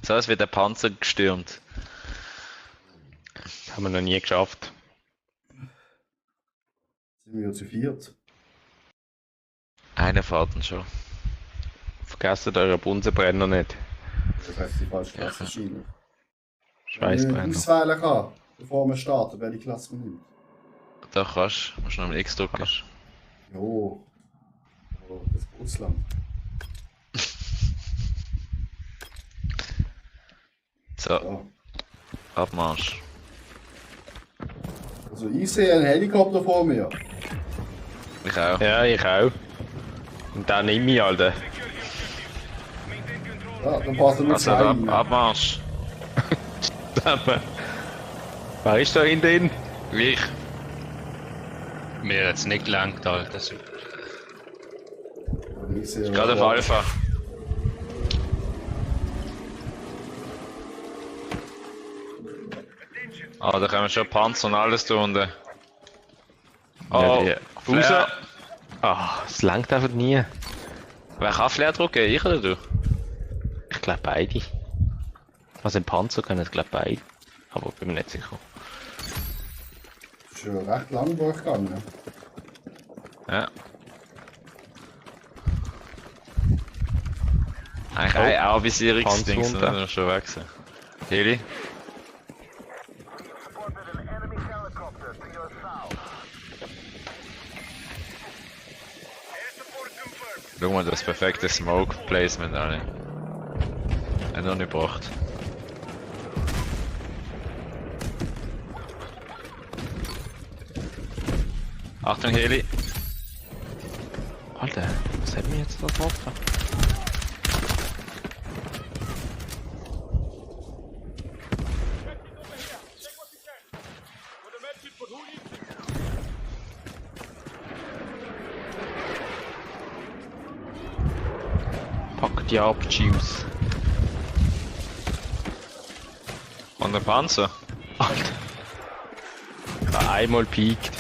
So, es wird der Panzer gestürmt. Das haben wir noch nie geschafft. Sind wir zu viert? Einer fährt ihn schon. Vergesst euren Bunsenbrenner nicht. Das heißt, die falsche Klasse wahrscheinlich. Wenn ich Schweißbrenner. auswählen kann, bevor wir starten, welche Klasse man nimmt. Da kannst du. Musst du noch einen X drücken. Jo. Oh, das ist Russland. So, Ja. Abmarsch. Also ich sehe einen Helikopter vor mir. Ich auch. Ja, ich auch. Und dann nehme ich, Alter. Ja, dann passt er nur Also zwei ab, rein. Abmarsch. Wer ist da hinten? Ich. Mir hat's nicht gelangt, Alter. Und ich sehe Gerade auf Alpha. Ah, da kommen schon Panzer und alles da unten. Oh, Ja, Flare. raus. Ah, es langt einfach nie. Wer kann Flare drücken? Ich oder du? Ich glaube beide. Also im Panzer können es glaube beide. Aber bin mir nicht sicher. Das ist schon recht lang durchgegangen. Ja. Eigentlich ein Anvisierungsding, Panzer sondern schon weg gewesen. Heli? Schau mal, das perfekte Smoke Placement, alle. Hat noch nicht gebracht. Achtung, Heli! Alter, was hat mir jetzt da getroffen? Pack die ab, Juice. Und der Panzer? Alter. Ich habe einmal piekt.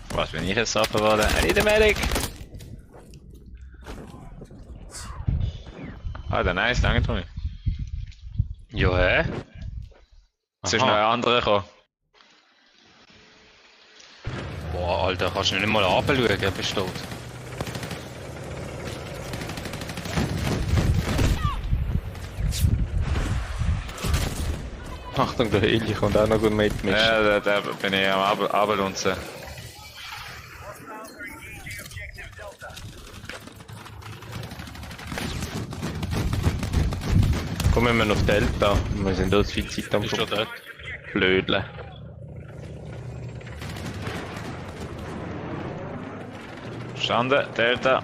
Was, wenn ich jetzt abgeworden? I need a medic! Ah, der nice, danke Toni. Ja, hä? Jetzt ist noch ein anderer gekommen. Boah, Alter, kannst du nicht mal runterschauen, bist du tot. Achtung, der Heli kommt auch noch gut mitmischen. Ja, da bin ich am Abelunzen. Kommen wir auf Delta. Wir sind dort viel Zeit am Bist du dort? Blödeln. Standen, Delta.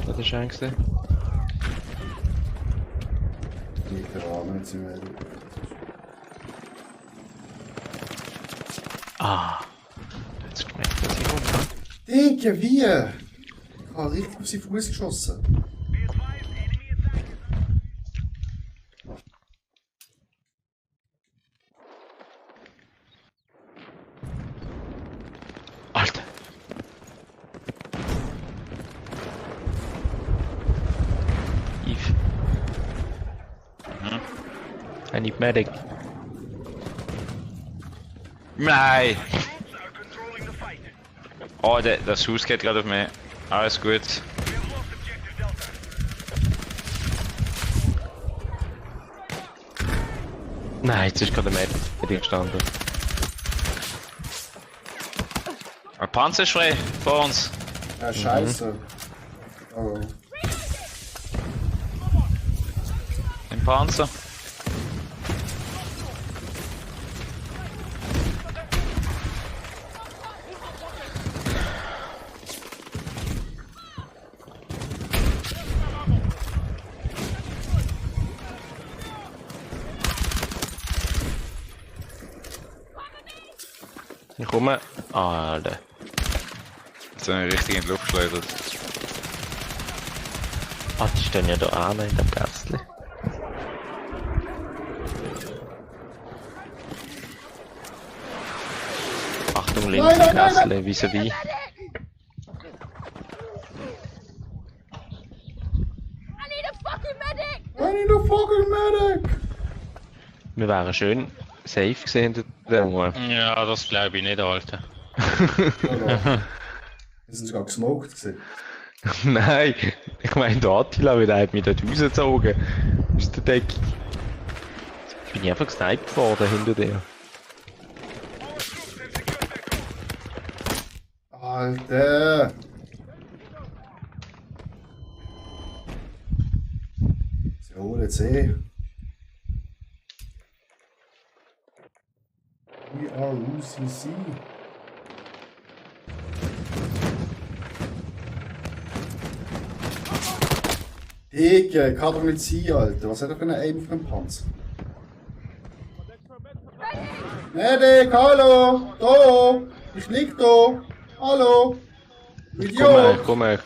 Das ist eigentlich gesehen. Die Rahmen jetzt im Helikopter. Ah. Jetzt gemerkt, dass ich runter. Denke, wie? Ich habe richtig auf seinen Fuß geschossen. Alter. Eve. I need medic. Nein! Oh, das Haus geht gerade auf mich. Alles gut. Nein, jetzt ist gerade ein Medic bei dir gestanden. Ein Panzer ist frei, vor uns. Ja, scheiße. Oh. Ein Panzer. Ich komme. Ah, Alter. Jetzt habe ich richtig in die Luft geschleudert. Ah, die stehen ja da an in dem Gästchen. Achtung, links im nein, nein, Gästchen, vis-à-vis. I need a fucking medic! I need a fucking medic! Wir wären schön safe gesehen dort. Ja, das glaube ich nicht, Alter. Wir sind sogar gesmoked gewesen. Nein, ich meine, der Attila, weil der hat mich dort rausgezogen. Aus der Decke. Jetzt bin ich einfach gesniped worden hinter dir. Alter! Sie holen C. We are losing C. Digga, kann doch nicht sein, Alter. Was hat er für eine Aim für einen Panzer? Medic, hallo! Da! Ich lieg da! Hallo! Komm her, Idiot! komm her.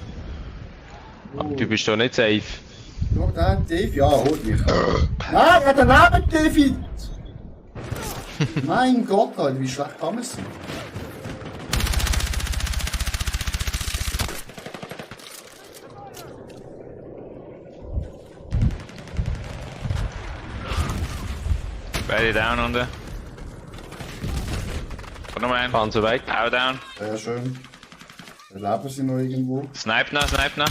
Aber du bist doch nicht safe. Schau, da hat Davy. Ja, holt mich. Nein, er hat daneben Davy! Mein Gott, Alter, wie schlecht kann man sein? Beide down unten. Komm nochmal ein. Fahren sie weg. Auch down. Sehr schön. Da leben sie noch irgendwo. Snipe noch, snipe noch.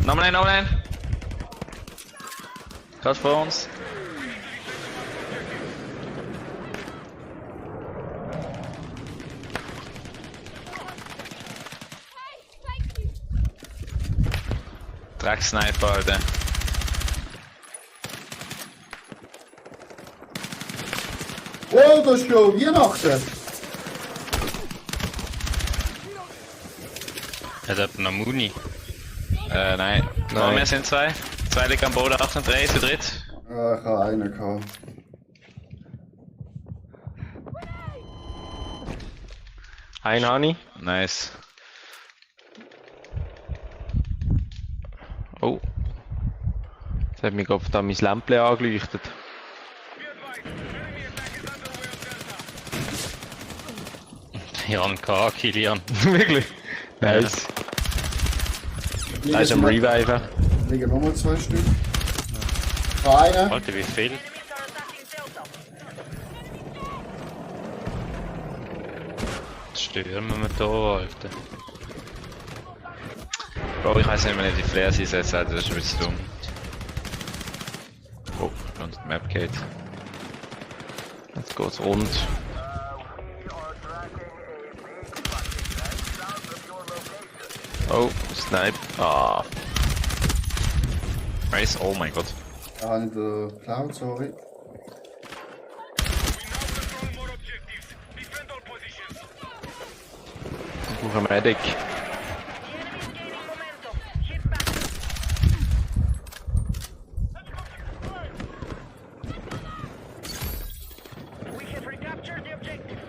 Nochmal ein, nochmal ein. Gerade vor uns. Drecksniper, Alter. Oh, das ist schon Weihnachten! Hat jemand noch Muni? Nein. Nein. Wir sind zwei. Zwei liegen am Boden, 8 und 3, zu dritt. Ah, ich habe einen gehabt. Einen habe ich. Nice. Oh. Jetzt hat mich gerade da mein Lämpchen angeleuchtet. Jan K. Kilian. Wirklich? Nice. Da ist am Reviven. Liegen nochmal 2 Stück. Ich habe einen. Alter, wie viel? Jetzt stören wir da, Alter. Bro, ich weiß nicht, wenn ich die Flares einsetze, Alter, das ist ein bisschen dumm. Oh, und die Map geht. Jetzt geht's rund. Oh, Snipe. Ah. Nice, oh mein Gott. Ja, habe ich den Cloud, sorry. Ich brauche einen Medic. We have recaptured the objective.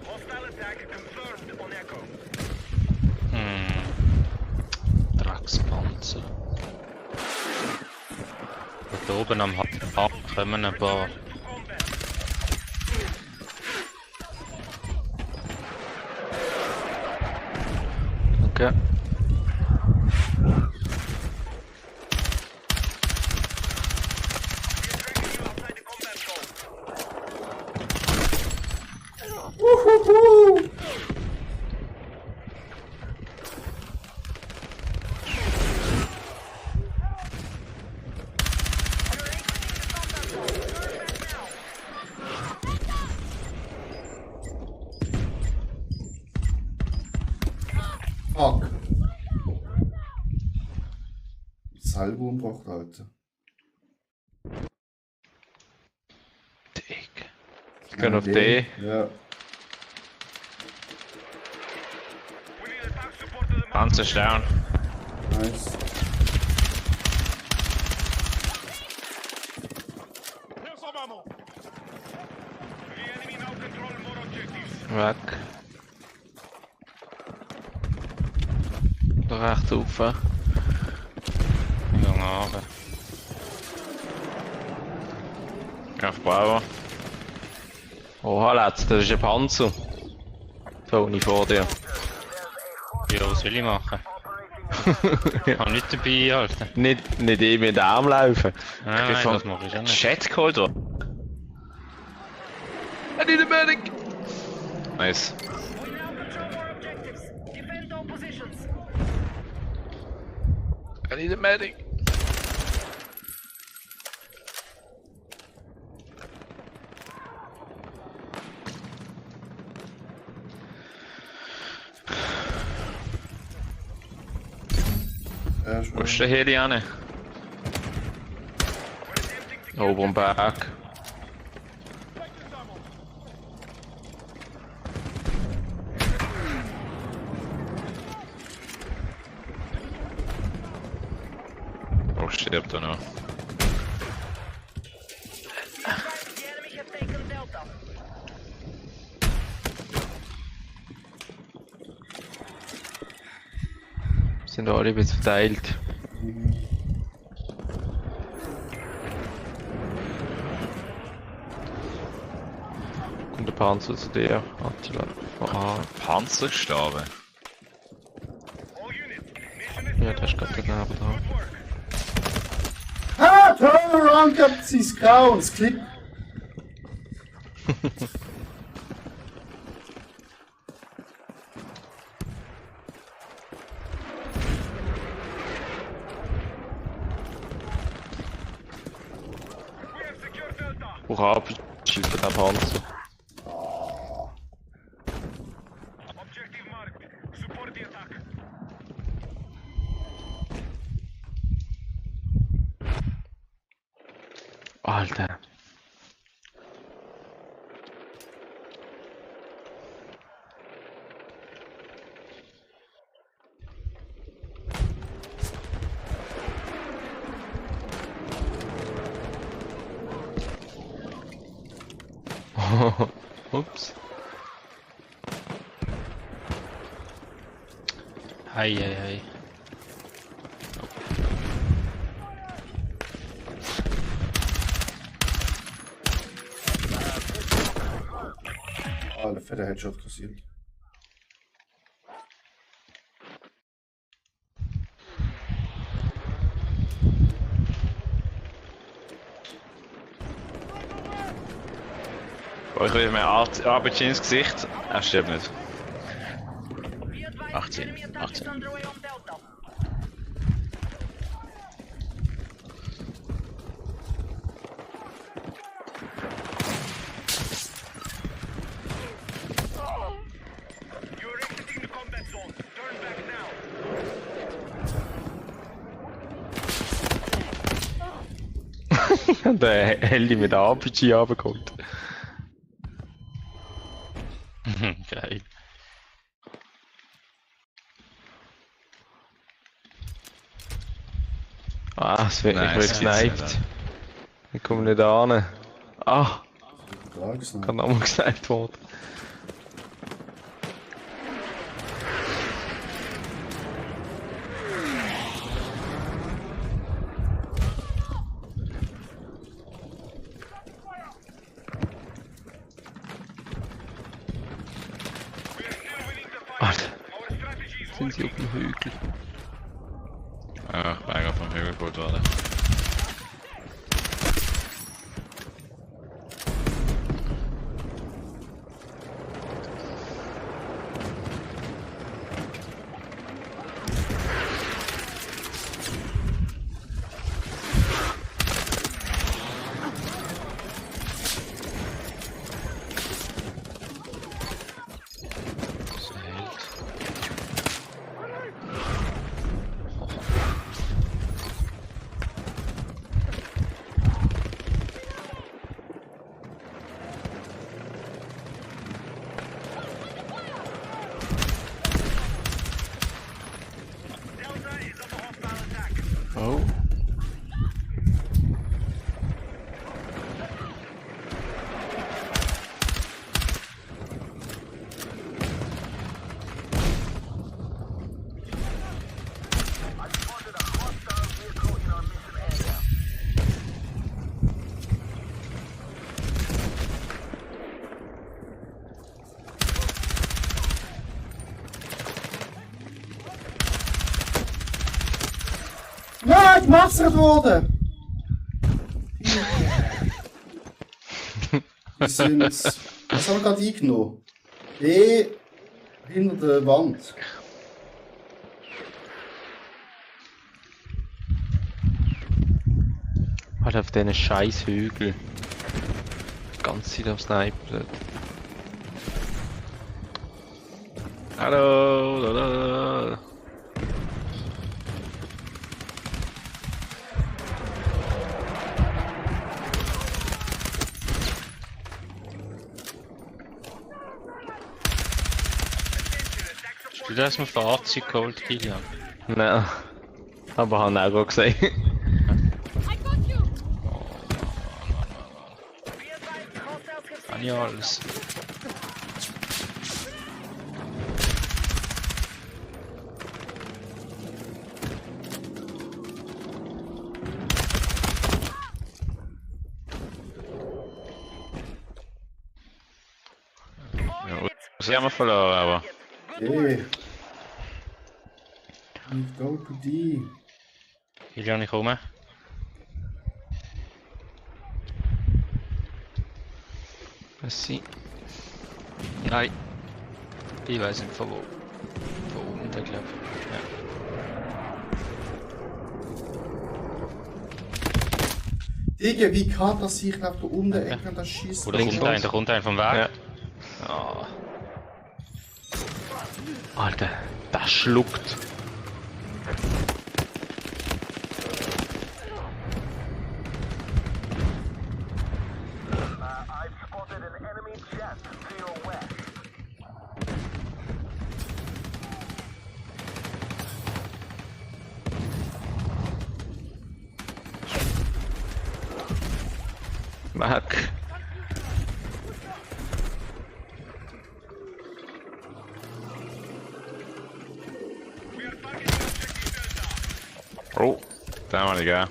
Hostile attack confirmed on Echo. Dreckspanzer. Da oben am Hang kommen ein paar. Okay. Wuhuhu! Fuck. Selber umgebracht, Alter. Dick. Ich gehe auf D. Ja. Panzer ist down. Nice. Weg. da rechts rauf. Ich gehe runter. Auf Bravo. Oha, Letz, das ist ein Panzer. Tony vor dir. Ja, was will ich machen? Ich kann nicht dabei halten. Nicht ihm in den Arm laufen. Nein, bin vom das mache ich schon nicht. Chat geholt worden. I need a medic! Nice. We now control more objectives. Defend all positions. I need a medic! Ja, Wo ist schon. der Heli an? Ober am Berg. Oh, stirbt er noch. The enemy have taken Delta. Sind alle ein bisschen verteilt. Kommt der Panzer zu dir, Attila. Ah, Panzerstabe. All units. Mission is ja, der ist gerade daneben dran. good work. Ah, Turnaround gehabt, sein Grau, das Klick. We have secured Delta. Hurra, Schild für den Panzer. Objective marked. Support the attack. Alter. Ups. Hei, hei, hei. Ah, der fette Headshot kassiert. Oh, ich will mir RPG ins Gesicht. Er stirbt nicht. Be advised, 18, enemy attack 18. is underway on Delta. You are exiting the combat zone. Turn back now. Der Heli mit der RPG runtergeholt. Geil. Ah, ich werde Nice, gesniped. Ich komme nicht an. Ah, Tragesnah. kann nochmal gesniped worden. We are still winning the fight. Alter, Our strategy is sind sie working. auf dem Hügel. Ja, ich bin gerade vom Hügel geholt worden. gemassert worden! Wir sind... Was haben wir gerade eingenommen? Hinter der Wand. Halt auf diesen scheiß Hügel. Die ganze Zeit am Sniper. Hallo, lala. Hast du das mit Fahrzeug geholt, Kilian? Nein. Aber haben auch gerade gesagt. I got you! Kann ja alles. Ja, sie haben wir verloren, aber. Hey. Go to D. Kilian, ich komme. Merci. Nein. Ich weiß nicht von wo. Von oben, der glaube ich. Ja. Digga, wie kann das sich nach da unten Ecke und das schießt? Oder Links kommt uns. ein, der kommt ein vom Weg. Ja. Ah. Alter, das schluckt. I've spotted an enemy jet to your west. Weg. Oh, da war egal.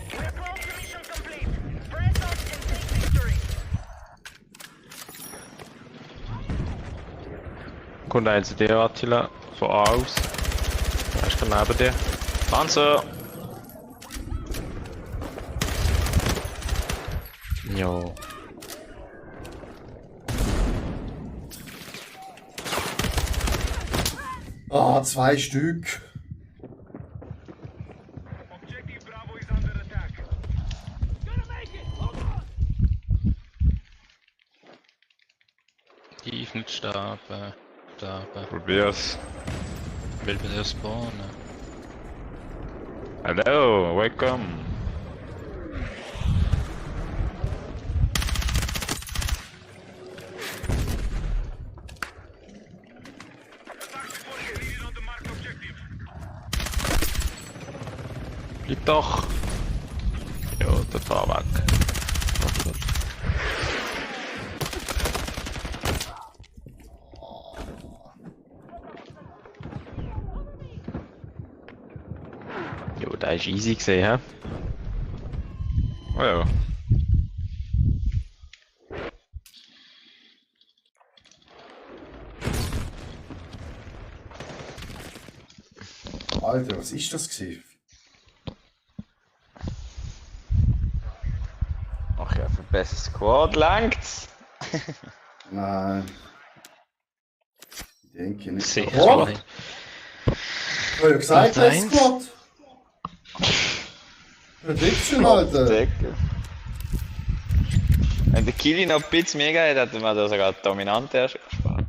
We're close to mission complete. Press on and take victory. Kommt eins zu dir, Attila. Von A aus. Er ist gerade neben dir. Panzer! Jo. Ah, 2 Stück. Objective Bravo is under attack. Tief nicht sterben. Sterben. Probier's. Will bei dir spawnen. Hello, welcome. Attack support is needed on the marked objective. Bleib doch! Jo, der fahr weg. Jo, der ist easy gesehen, hä? Oh ja. Alter, was ist das gewesen? Ach ja, für besser Squad langt's. Nein. Ich denke nicht. Sicher Oh, nicht. ich habe ja gesagt, Platz das eins. Squad. Was willst du denn, Alter? Deckel. Wenn der Kili noch ein bisschen mehr geht, hätte man da sogar dominant erst gespart.